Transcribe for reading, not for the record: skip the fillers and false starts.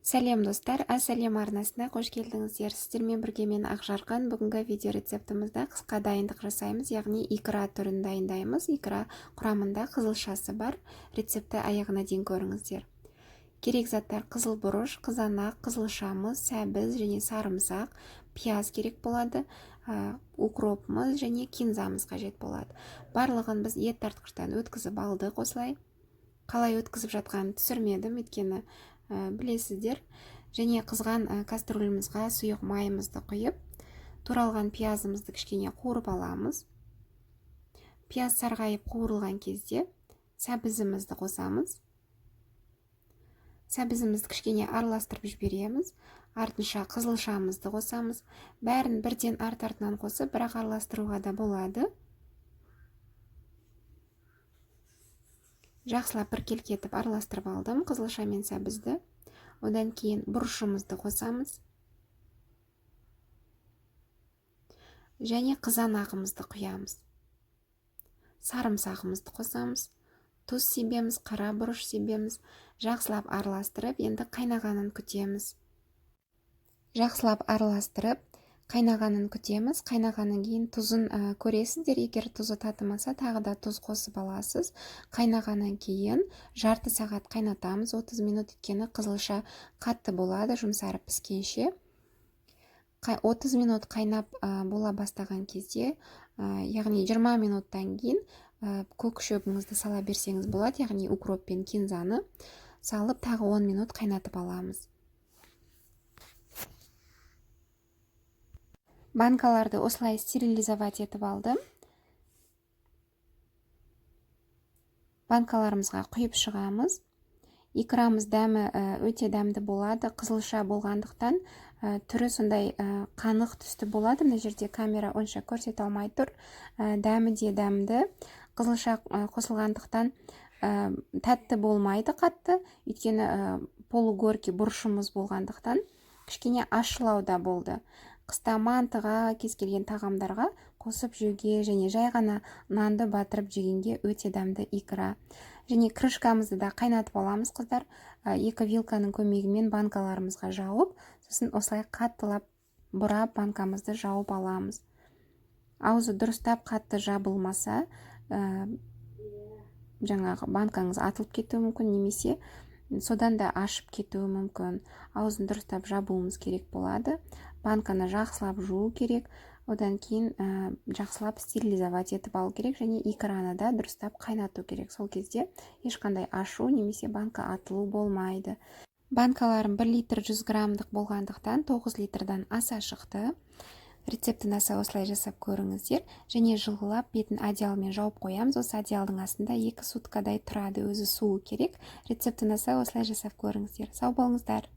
Сәлем, достар! Ас-Әлем арнасына қош келдіңіздер. Сіздермен бірге мен, Ақжарқын. Бүгінгі видео рецептімізді қысқа дайындық жасаймыз, яғни икра түрін дайындаймыз. Икра құрамында қызылшасы бар. Рецептті аяғына дейін көріңіздер. Керек заттар: қызыл бұрыш, қызанақ, қызылшамыз, сәбіз және сарымсақ, пияз керек болады, укропымыз және кинзамыз қажет болады. Барлығын біз ет тартқыштан өткізіп алдық осылай. Қалай өткізіп жатқанын түсірмедім, өйткені білесіздер. Және қызған кастрюлімізға сұйық майымызды құйып, туралған пиязымызды кішкене қуырып аламыз. Пияз сарғайып қуырылған кезде сәбізімізді қосамыз. Сәбізімізді кішкене араластырып жібереміз. Артынша қызылшамызды қосамыз. Бәрін бірден арт-артынан қосып, бірақ араластыруға да болады. Жақсылап біркелкі етіп араластырып алдым қызылша мен сәбізді. Одан кейін бұрышымызды қосамыз. Және қызанағымызды құямыз. Сарымсағымызды қосамыз. Тұз себеміз, қара бұрыш себеміз. Жақсылап араластырып, енді қайнағанын күтеміз. Жақсылап араластырып, қайнағанын күтеміз. Қайнағаннан кейін тұзын көресіздер. Егер тұзы татымаса, тағы да тұз қосып аласыз. Қайнағаннан кейін жарты сағат қайнатамыз, 30 минут, өйткені қызылша қатты болады, жұмсарып піскенше. 30 минут қайнап бола бастаған кезде, яғни 20 минуттан кейін көк шөбіңізді сала берсеңіз болады, яғни укроп пен кинзаны салып, тағы 10 минут қайнатып аламыз. Банкаларды осылай стерилизовать етіп алдым. Банкаларымызға құйып шығамыз. Икрамыз дәмі өте дәмді болады. Қызылша болғандықтан түрі сондай қанық түсті болады. Мына жерде камера онша көрсете алмай тұр. Дәмі де дәмді. Қызылша қосылғандықтан тәтті болмайды қатты. Өйткені полугорький бұрышымыз болғандықтан кішкене ащылау да болды. Қыста мантыға, кез келген тағамдарға қосып жеуге және жай ғана нанды батырып жегенге өте дәмді икра. Және крышкамызды да қайнатып аламыз, қыздар. Екі вилканың көмегімен банкаларымызға жауып, сосын осылай қаттылап бұрап банкамызды жауып аламыз. Аузы дұрыстап қатты жабылмаса, жаңағы банкаңыз атылып кетуі мүмкін, немесе содан да ашып кетуі мүмкін. Аузын дұрыстап жабуымыз керек болады. Банканы жақсылап жуу керек. Одан кейін жақсылап стерилизовать етіп алу керек және икраны да дұрыстап қайнату керек. Сол кезде ешқандай ашу немесе банка атылу болмайды. Банкаларым 1 литр 100 граммдық болғандықтан 9 литрдан аса шықты. Рецептін аса осылай жасап көріңіздер. Және жылғылап бетін одеялмен жауып қоямыз. Осы одеялдың астында 2 суткадай тұрады, өзі суы керек. Рецептін аса осылай жасап көріңіздер. Сау болыңыздар.